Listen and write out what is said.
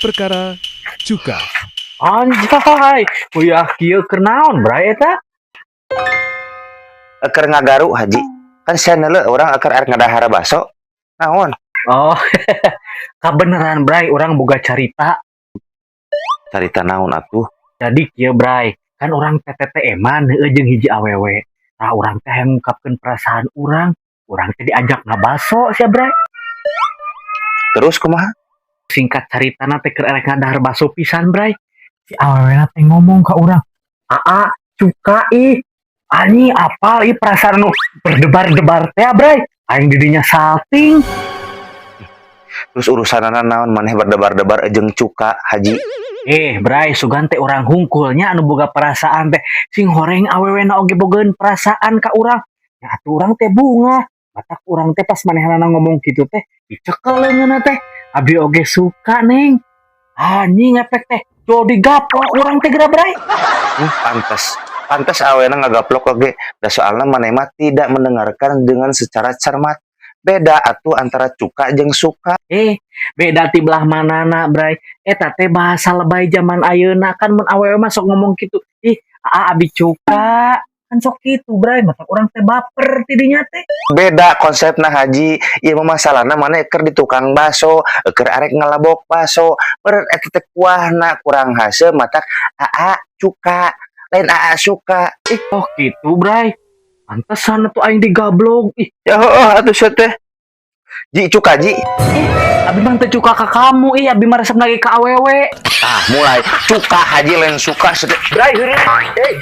Perkara cuka. Anjay, uyah kieu keur naon, Bray, eta? Eker ngagaru, Haji. Kan sia neuleu urang eker arek ngadahar baso. Naon? Oh, kabeneran, Bray, urang boga carita. Carita naon atuh? Jadi kieu, Bray, kan urang TTM-an heueuh jeung hiji awewe. Tah, urang teh hayang ngungkapkeun perasaan urang, urang teh diajak ngabaso sia, Bray. Terus kumaha? Singkat caritana teh keur erek ngadahar baso pisan, Bray. Si awewena teh ngomong ka urang, "Aa, cuka ih." Anjing, apal ih perasaan nu berdebar-debar teh, Bray. Aing didinya salting. Terus urusanana naon maneh berdebar-debar jeung cuka, Haji? Eh, Bray, sugan teh urang hungkulnya anu boga perasaan teh. Sing horeng awewena oge bogaeun perasaan ka urang. Ya atuh urang teh bungah. Matak urang teh pas manehna ngomong kitu teh dicekel leungeunna teh. "Abi oge suka, Neng." Anjing, efek teh. Jadi gaplok urang teh geura, Bray. Pantes. Pantes awewena ngagaplok oge. Da soalna maneh mah tidak mendengarkan dengan secara cermat. Beda atuh antara cuka jeung suka. Eh, beda ti belah manana, Bray? Eta teh bahasa lebay zaman ayeuna kan mun awewe mah sok ngomong kitu. "Ih, aa, abi cuka." Kan sok kitu, Bray. Matak urang teh baper tidinya teh. Beda konsepna, Haji. Ieu mah masalahna maneh keur di tukang baso, keur arek ngalabok baso. Beureun eta teh kuahna kurang haseum, matak "Aa, cuka." Lain "Aa, suka." Ih, Oh, gitu, Bray. Pantesan atuh aing digablok. Ih, ya heueuh atuh sia teh. Ji, cuka, Ji. Abi mah teu cuka ka kamu, ih, abi mah resep lagi ka awewe. Ah, mulai. Cuka, Haji, lain suka sia teh. Bray, heureuy. Eh.